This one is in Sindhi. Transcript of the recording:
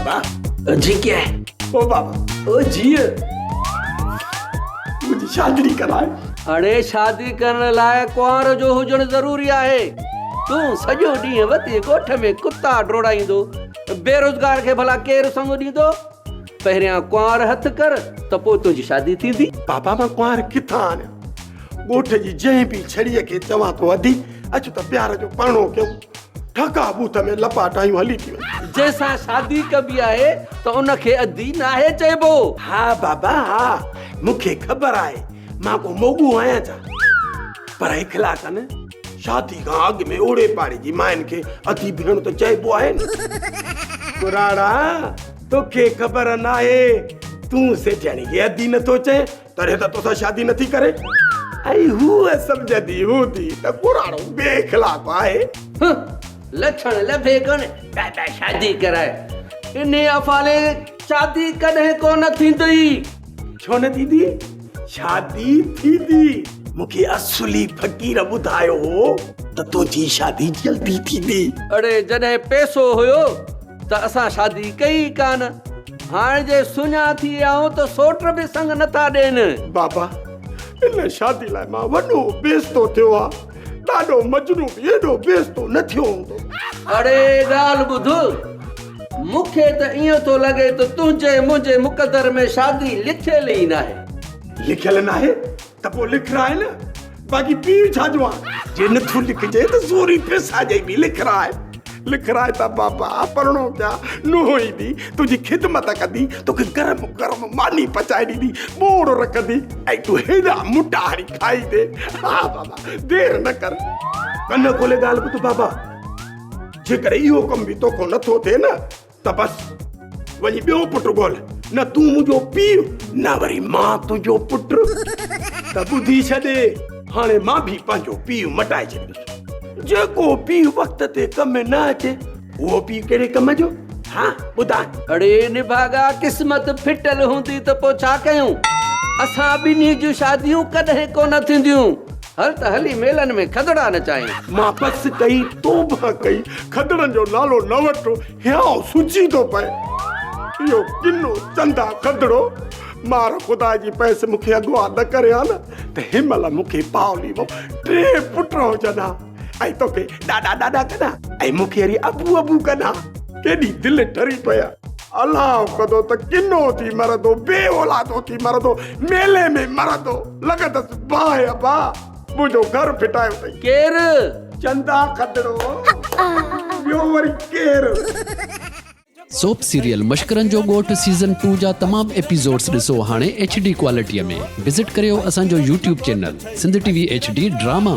بابا. جي ڪي او بابا. او جيء. منهنجي شادي ڪراء. اڙي شادي ڪرڻ لاء ڪنوار جو هجڻ ضروري آهي. تون سڄو ڏينهن وتي ڳوٺ ۾ ڪتا ڊوڙائيندو. بيروزگار کي ڀلا ڪير سڱ ڏيندو؟ پهريان ڪنوار هٿ ڪر ته پوء تنهنجي شادي ٿيندي. بابا مان ڪنوار ڪٿان آڻيان؟ ڳوٺ جي جنهن به ڇڙيء کي چوان ٿو ادي اچ ته پيار جو پرڻو ڪيون. ٺڪا ٻوٿ ۾ لپا ٽايون هلي ٿي وڃ. جنهن سان شادي ڪبي آهي ته ان کي ادي ناهي چئبو. ها بابا ها مون کي خبر آهي مان ڪو موڳو آهيان ڇا؟ پر اخلاقن شادي کان اڳ ۾ اوڙي پاڙي جي ماين کي ادي ڀيڻ ته چئبو آهي نه. ڪراڙا توکي خبر ناهي تون سيٺياڻي کي ادي نٿو چئين تڏهن ته توسان شادي نٿي ڪري ۽ هوء سمجهندي هوندي ته ڪراڙو بي اخلاق آهي. هه لڇڻ لڀي ڪونه بابا شادي ڪرائي. انهي افعالي شادي ڪڏهن ڪونه ٿيندي. ڇو نه ٿيندي؟ شادي ٿيندي. مون کي اصلي فقير ٻڌايو هو ته تنهنجي شادي جلدي ٿيندي. اڙي جڏهن پئسو هيو ته اسان شادي ڪئي ئي ڪانه. هاڻ جي سڃا ٿي آئون ته سوٽ به سڱ نٿا ڏين. بابا، ان شادي لاء مان وڏو بيستو ٿيو آ. ڏاڏو مجنون به ايڏو بيستو نه ٿيو هوندو. اڙي ڳالهه ٻڌ، مون کي ته ائين ٿو لڳي ته تنهنجي منهنجي مقدر ۾ شادي لکيل ئي ناهي. لکيل ناهي؟ ته پوء لکراء نه، باقي پيء ڇا جو آن؟ جي نٿو لکجي ته زوري پئسا ڏئي به لکراء. لکراء ته بابا پرڻو ڪيان، نونهن ايندي، تنهنجي خدمت ڪندي، توکي گرم گرم ماني پچائي ڏيندي، ٻوڙ رکندي ۽ تون هيڏا مٽا هڻي کائيندين. ها بابا، دير نه ڪر. ڪن کولي ڳالهه ٻڌ بابا، جيڪڏهن اهو ڪم به توکان نٿو ٿئي نه، ته بس وڃي ٻيو پٽ ڳول، نه تون منهنجو پيء نه وري مان تنهنجو پٽ. ته ٻڌي ڇڏي، هاڻي مان به پنهنجو پيء مٽائي ڇڏيندس. جيڪو پيء وقت تي ڪم نه اچي، اهو پيء ڪهڙي ڪم جو؟ ها ٻڌاء. اڙي نڀاڳا، قسمت ڦٽل هوندي ته پوء ڇا ڪيون؟ اسان ٻنهي جون شاديون ڪڏهن ڪونه ٿينديون. هل ته هلي ميلن ۾ کدڙا نچايون. مان بس ڪئي، توبهه ڪئي، کدڙن جو نالو نه وٺ، هيانء سجي ٿو پئي. اهو ڪنو چندا کدڙو، مار خدا جي پئس مون کي اغوا نه ڪري ها نه ته هن مهل مون کي پاء ليمو ٽي پٽ هجن ها ۽ توکي ڏاڏا ڏاڏا ڪن ها ۽ مون کي وري ابو ابو ڪن ها. ڪيڏي دل ٺري پئي آ. الله ڪندو ته ڪنو ٿي مرندو، بي اولادو ٿي مرندو، ميلي ۾ مرندو، لڳندس باهه ابا، منهنجو گهر ڦٽايو اٿئي. ڪير؟ چندا کدڙو، ٻيو وري ڪير؟ سوپ سيريل مشڪرن جو ڳوٺ سيزن ٽو جا تمام ايپيسوڊس ڏسو هاڻي ايڇ ڊي ڪوالٽي ۾ وزٽ ڪريو اسان جو YouTube channel Sindh T V H D drama.